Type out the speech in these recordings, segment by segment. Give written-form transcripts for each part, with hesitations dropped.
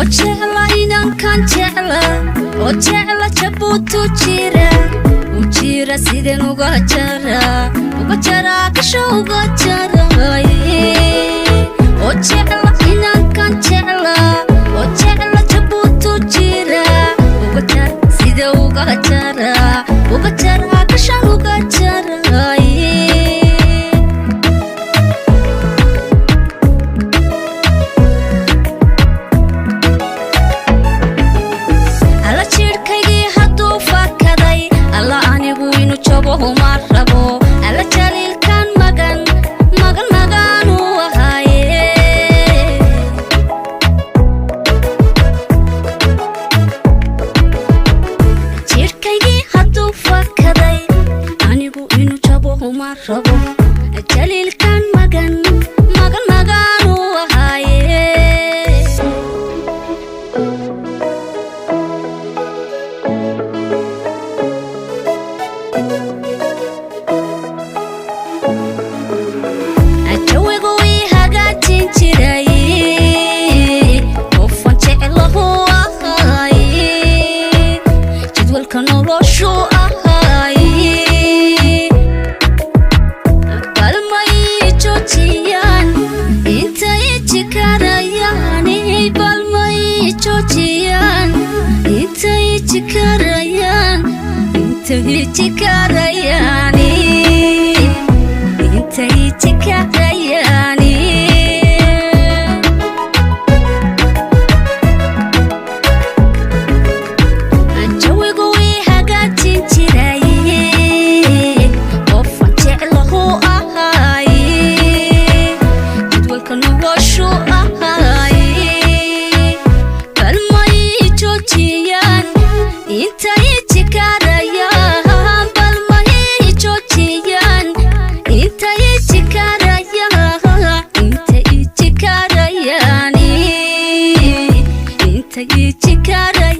Jecla inankan jecla oo jecla Jabuutu jira u jira, sideen uga jara, uga jaraa gasho, uga jaray. Oo jecla inankan jecla oo jecla Jabuutu jira, uga jar, sida uga jara, uga jaraa gashan, uga jaray. Alla jidhkaygii hadduu fakaday, alla anigu inu jabo uma rabo. Alla jaliilkan magan magan magan u ahaaye. Jidhkaygii hadduu fakaday, anigu inu jabo uma rabo. Jaliilkan magan magan magan u ahaaye. Jawigu ii hagaajin jiray, qofan jeclahu ahay, jadwalka noloshu ahay. Balmay joojiyaan intay jikarayaan, balmay joojiyaan intay jikarayaan, intay jikarayaan, intay jikarayaan. Jawigu ii hagaajin jiray, qofan jeclahu ahay, jadwalka noloshu ahay. Balmay joojiyaan intay jikarayaan, balmay joojiyaan intay jikarayaan, intay jikarayaan, intay jikarayaan.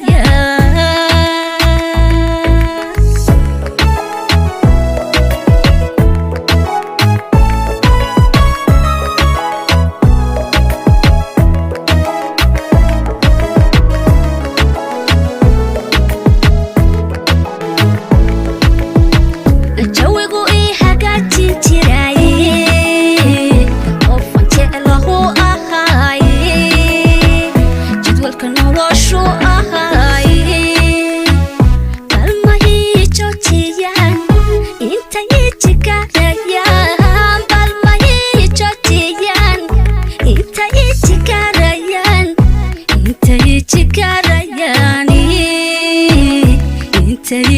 Jawigu ii hagaajin jiray, qofan jeclahu ahay, jadwalka noloshu ahay. Balmay joojiyaan intay jikarayaan, balmay joojiyaan intay jikarayaan, intay jikarayaan, intay.